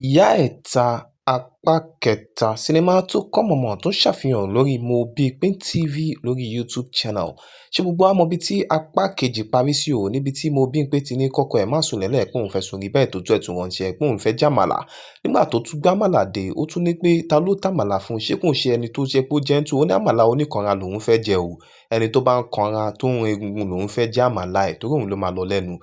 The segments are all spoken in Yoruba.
Ìyá Ẹ̀ta Apá Kẹta, sinimá tó kànmọ́nmọ́ tó ń ṣàfihàn lórí MoBimpe TV lórí YouTube channel. Ṣé gbogbo wa mọ ibi tí apá kejì parí sí o, níbi tí Mobímpé ti ní kọ́kọ ẹ̀ má sùn lẹ́lẹ̀ pé òun fẹ́ sùn rí bẹ́ẹ̀ tó tún ẹ̀ tún ránṣẹ́ pé òun fẹ́ jàmàlà. Nígbà tó tún gbàmàlà dé, ó tún ní pé ta ló tàmàlà fún un, ṣé kò ń ṣe ẹni tó jẹ́ pé ó gentle, ó ní àmàlà oníkanra lòun fẹ́ jẹ o. Ẹni tó bá ń kanra tó ń run egungun lòun fẹ́ jẹ àmàlà ẹ̀ torí òun ló máa lọ lẹ́nu.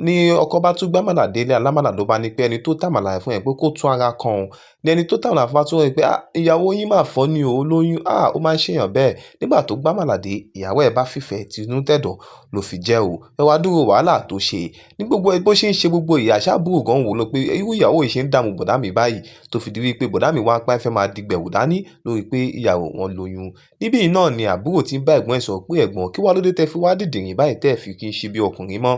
Ní ọkọ bá tún gbàmàlà délé alámàlà ló bá ní pé ẹni tó tàmàlà fún ẹ pé kó tún ara kan òun. Ní ẹni tó tàmàlà fún bá tún rí pé, "Ah, ìyàwó yín máa funny o, ó lóyún. Ah, ó máa ń ṣèyàn bẹ́ẹ̀." Nígbà tó gbàmàlà dé, ìyàwó ẹ̀ bá fìfẹ́ tinú tẹ̀dọ̀ ló fi jẹ́ o. Ẹ wá dúró wàhálà tó ṣe. Ní gbogbo bó ṣe ń ṣe gbogbo ìyà ṣáàbùrù gan wò ló pé irú ìyàwó yìí ṣe ń dààmú bọ̀dá mi báyìí tó fi di wípé bọ̀dá mi wá pẹ́ fẹ́ máa dìgbẹ̀wò dání lórí pé ìyàwó wọn lóyún. Níbí náà ni àbúrò tí ń bá ẹ̀gbọ́n ẹ̀ sọ̀rọ̀ pé ẹ̀gbọ́n kí wá ló dé tẹ fi wá dìdìrìn báyìí tẹ́ fi kí n ṣe bí ọkùnrin mọ́.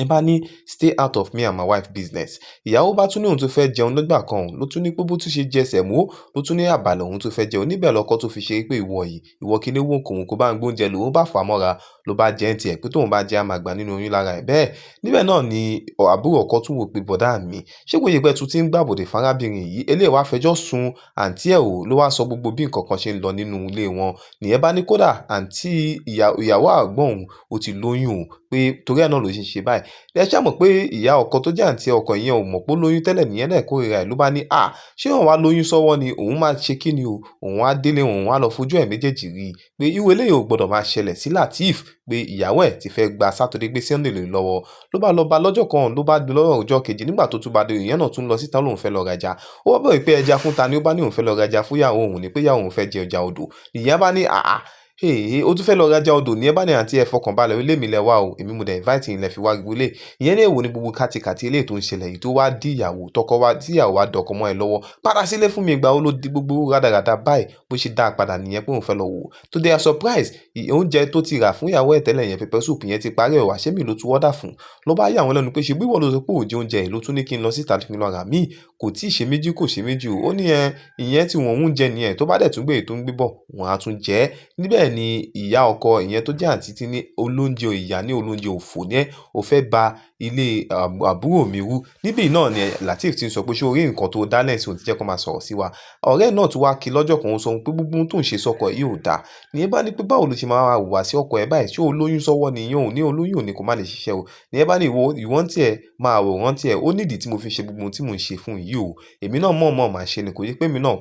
Ẹ bá ní stay out of me and my wife business. Ìyàwó bá tún ní òun tó fẹ́ jẹun nígbà kan, ló tún ní pé bó tún ṣe jẹ sẹ̀mọ́, ló tún ní àbàlẹ̀ òun tó fẹ́ jẹun. Níbẹ̀ lọkọ tó fi ṣe pé ìwọ yìí, ìwọ kí ni wọ́n kò òun kó bá ń gbé oúnjẹ lòun bá fà mọ́ra ló bá jẹ ń tiẹ̀ pé tóun bá jẹ á máa gbà nínú oyún lára ẹ̀ bẹ́ẹ̀. Níbẹ̀ náà ni àbúrò ọkọ tún wò pé bọ̀dá mi, ṣé kò yẹ pé ẹ tún ti ń gbàbọ̀dè fún arábìnrin yìí? Eléyìí wá fẹjọ́ sun àǹtí ẹ̀ ò ló wá sọ gbogbo bí nǹkan kan ṣe ń lọ nínú ilé wọn. Nìyẹn bá ní kódà àǹtí ìyàwó àgbọ̀n òun ó ti lóyún o pé torí ẹ náà ló ṣe ń ṣe báyìí. Ẹ ṣá mọ̀ pé ìyá ọkọ tó jẹ́ àǹtí ọkọ ìyẹn ò mọ̀ pé ó lóyún tẹ́lẹ̀ nìyẹn náà kórìíra ẹ̀ ló bá ní, "À, ṣé òun wá lóyún sọ́wọ́ ni? Òun máa ṣe kí ni o?" Òun á délé, òun á lọ fojú ẹ̀ méjèèjì rí pé irú eléyìí ò gbọdọ̀ máa ṣẹlẹ̀ sí Lateef pé ìyàwó ẹ̀ ti fẹ́ gba Saturday gbé Sunday lé lọ́wọ́. Ló bá lọ bá lọ́jọ́ kan ló bá di lọ́rọ̀ ọjọ́ kejì nígbà tó tún bá dé ìyẹn náà tún lọ síta lóun fẹ́ lọ rajà. Ó wá bẹ̀rẹ̀ pé ẹja fún ta ni ó bá ní òun fẹ́ lọ rajà fún ìyàwó òun ní pé ìyàwó òun fẹ́ jẹ ẹja odò. Ìyẹn bá ní, "Àáà, èé, ó tún fẹ́ lọ rajà odò." Ní ẹ bá ní àǹtí ẹ fọkàn balẹ̀, ilé mi lẹ wá o, èmi mo dẹ̀ invite yín lẹ fi wá gbogbo ilé. Ìyẹn ní èwo ni gbogbo kátikàti eléyìí tó ń ṣẹlẹ̀ yìí tó wá dí ìyàwó tọkọ wá tí ìyàwó wá dọkọ mọ́ ẹ lọ́wọ́. Padà sílé fún mi ìgbà wo ló di gbogbo rádaràda báyìí bó ṣe dá padà nìyẹn pé òun fẹ́ lọ wò. To their surprise, oúnjẹ tó ti rà fún ìyàwó ẹ̀ tẹ́lẹ̀ yẹn pepper soup yẹn ti parí ẹ̀ wá ṣé mi ló tún order fún. Ló bá yà wọ́n lẹ́nu pé ṣe bí ìwọ ló sọ pé ò jẹ oúnjẹ yìí ló tún ní kí n lọ síta kí n lọ rà mí. Kò tíì ṣe méjì kò ṣe méjì o. Ó ní ẹ, ìyẹn tí wọ́n ń jẹ nìyẹn tó bá dẹ̀ tún gbé èyí tó ń gbé bọ̀, wọ́n á tún jẹ ẹ́. Níbẹ̀ ni ìyá ọkọ ìyẹn tó jẹ́ àǹtí tí ní olóúnjẹ ìyá ní olóúnjẹ òfò ní ẹ́, ó fẹ́ ba ilé àbúrò mi rú. Níbí náà ni Lateef tí ń sọ pé ṣé o rí nǹkan tó dá lẹ́sìn òun tí jẹ́ kó máa sọ̀rọ̀ sí wa. Ọ̀rẹ́ náà tún wá kí lọ́jọ́ kan ó sọ pé gbogbo ohun tó ń ṣe sọ́kọ yìí ò dáa. Ní ẹ bá ní pé báwo ló ṣe máa wùwà sí ọkọ ẹ báyìí, ṣé o lóyún sọ́wọ́ ni? Ìyẹn ò ní olóyún ò ní kó má lè ṣiṣẹ́ o. Ní ẹ bá ní ìwọ, ìwọ ń tí ẹ máa wò wọ́n tí ẹ, ó nídìí tí mo fi ṣe gbogbo ohun tí mò ń ṣe fún yìí o. Èmi náà mọ̀ọ́mọ̀ máa ṣe ni kò yẹ pé èmi náà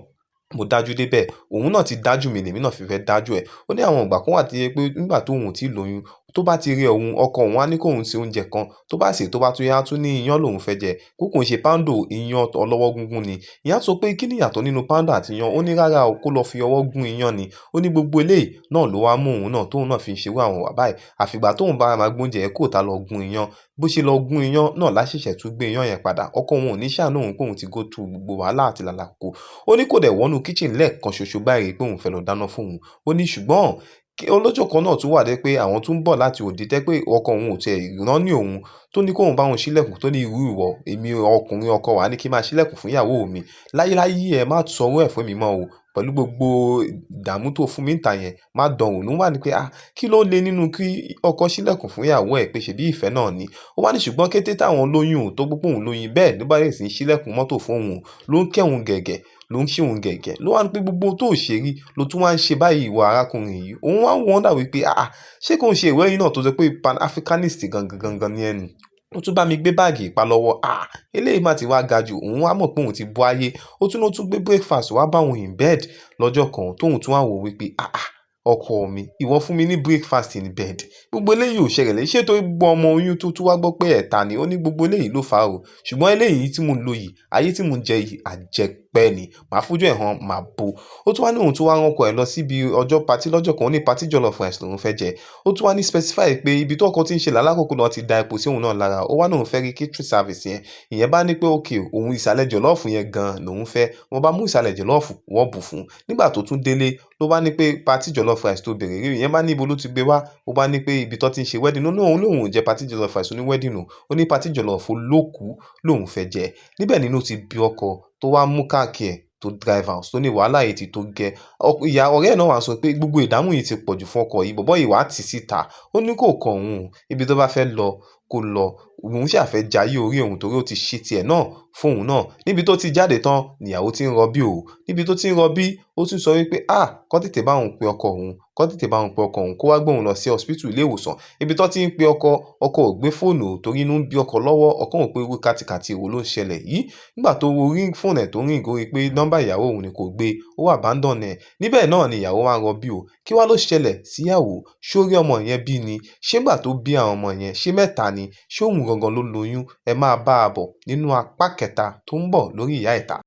mo dájú dé bẹ́ẹ̀. Òun náà ti dájú mi, lèmi náà fi fẹ́ dájú ẹ̀. Ó ní àwọn ìgbà kan wà tí ẹ pé nígbà tó òun ò tí lóyún, tó bá ti rí òun, ọkọ òun á ní kó òun ṣe oúnjẹ kan, tó bá sè tó bá tún yá, á tún ní iyán lòun fẹ́ jẹ. Kó kò ń ṣe poundo iyán ọlọ́wọ́ gúngún ni. Ìyẹn á sọ pé kí ni ìyàtọ̀ nínú poundo àti iyán? Ó ní rárá o, kó lọ fi ọwọ́ gún iyán ni. Ó ní gbogbo eléyìí náà ló wá mú òun náà tóun náà fi ń ṣe irú àwọn ìwà báyìí. Àfi ìgbà tóun bá máa gbé oúnjẹ yẹn kúrò tá lọ gún iyán. Bó ṣe lọ gún iyán náà láṣẹ̀ṣẹ̀ tún gbé iyán yẹn padà. Ọkọ òun ò ní ṣàánú òun pé òun ti go through gbogbo wàhálà àti làlàkó. Ó ní kò dẹ̀ wọnú kitchen lẹ́ẹ̀kan ṣoṣo báyìí pé òun fẹ́ lọ dáná fún òun. Ó ní ṣùgbọ́n ọlọ́jọ́ kan náà tún wà dé pé àwọn tún ń bọ̀ láti òde tẹ́ pé ọkọ òun ò tiẹ̀ rán ní òun tó ní kóun bá òun ṣílẹ̀kùn tó ní irú ìwọ, èmi ọkùnrin ọkọ wà ní kí n máa ṣílẹ̀kùn fún ìyàwó mi. Láyéláyé ẹ má sọ̀rọ̀ ẹ̀ fún mi mọ́ o. Pẹ̀lú gbogbo ìdààmú tó fún mi níta yẹn, má dán wò. Ló wà ní pé, "Ah, kí ló lé nínú kí ọkọ ṣílẹ̀kùn fún ìyàwó ẹ̀ pé ṣe bí ìfẹ́ náà ni." Ó wá ní ṣùgbọ́n kété táwọn lóyún tó gbọ́ pé òun lóyún bẹ́ẹ̀ ló bá bẹ̀rẹ̀ sí í ṣílẹ̀kùn mọ́tò fún òun, ló ń kẹ́ òun gẹ̀gẹ̀, ló ń ṣe òun gẹ̀gẹ̀. Ló wá ní pé gbogbo ohun tó ṣe rí ló tún wá ń ṣe báyìí ìwọ arákùnrin yìí. Òun wá ń wonder wípé, àáà, ṣé kò ń ṣe ìwọ yìí náà tó sọ pé pan-Africanist gangan gangan ni ẹ ni. Ó tún bá mi gbé báàgì ìpalọ́wọ́. Ah, eléyìí má ti wá ga jù. Òun wá mọ̀ pé òun ti bọ́ ayé. Ó tún ló tún gbé breakfast wá bá òun in bed lọ́jọ́ kan tóun tún wá wò wípé, àáà, ọkọ mi, ìwọ fún mi ní breakfast in bed. Gbogbo eléyìí ò ṣẹlẹ̀. Ṣé torí gbogbo ọmọ oyún tó tún wá gbọ́ pé ẹ̀ta ni? Ó ní gbogbo eléyìí ló fà á o. Ṣùgbọ́n eléyìí tí mò ń lò yìí, ayé tí mò ń jẹ yìí, àjẹpẹ́ ni. Màá fojú ẹ̀ hàn, màá bo. Ó tún wá ní òun tún wá rán ọkọ ẹ̀ lọ síbi ọjọ́ party lọ́jọ́ kan. Ó ní party jollof rice lòun fẹ́ jẹ. Ó tún wá ní specify pé ibi tó ọkọ tí ń ṣe lálákòókò náà ti da epo sí òun náà lára. Ó wá ní òun fẹ́ rí catering service yẹn. Ìyẹn bá ní pé okay, òun ìsàlẹ̀ jollof yẹn gan lòun fẹ́. Wọ́n bá mú ìsàlẹ̀ jollof, wọ́n bù fún un. Nígbà tó tún délé, ló bá ní pé party jollof rice tó bèrè rí. Ìyẹn bá ní ibo ló ti gbé wá. Ó bá ní pé ibi tó ti ń ṣe wedding. Ó ní òun lòun ò jẹ party jollof rice oní wedding o. Ó ní party jollof olókù lòun fẹ́ jẹ. Níbẹ̀ nínú ti bí ọkọ tó wá mú car key ẹ̀ tó drive out tó ní wàhálà yìí ti tó gẹ́. Ìyá ọ̀rẹ́ ẹ̀ náà wá sọ pé gbogbo ìdààmú yìí ti pọ̀jù fún ọkọ yìí, bọ̀bọ́ yìí wá tì síta. Ó ní kò kan òun, ibi tó bá fẹ́ lọ kó lọ. Òun ṣàfẹ́ jayé orí òun torí ó ti ṣe tiẹ̀ náà fóun náà. Níbi tó ti jáde tán níyàwó ti ń rọbí o. Níbi tó ti ń rọbí, ó tún sọ wípé, ah, kó tètè bá òun pe ọkọ òun, kó tètè bá òun pe ọkọ òun kó wá gbé òun lọ sí hospital, ilé ìwòsàn. Ibi tó ti ń pe ọkọ, ọkọ ò gbé fóònù torí inú ń bí ọkọ lọ́wọ́. Ọkọ wò pé irú kàtìkàtì wo ló ń ṣẹlẹ̀ yìí. Nígbà tó wo ring fóònù ẹ̀ tó ring, ó rí pé nọ́mbà ìyàwó òun ni, kò gbé, ó abandon ẹ̀. Níbẹ̀ náà ni ìyàwó wá ń rọbí o. Kí wá ló ṣẹlẹ̀ síyàwó? Ṣé ó rí ọmọ yẹn bí ni? Ṣé nígbà tó bí àwọn ọmọ yẹn, ṣé mẹ́ta ni? Ṣé òun gangan ló lóyún? Ẹ máa bá a bọ̀ nínú apá kẹta tó ń bọ̀ lórí Ìyá Ìta.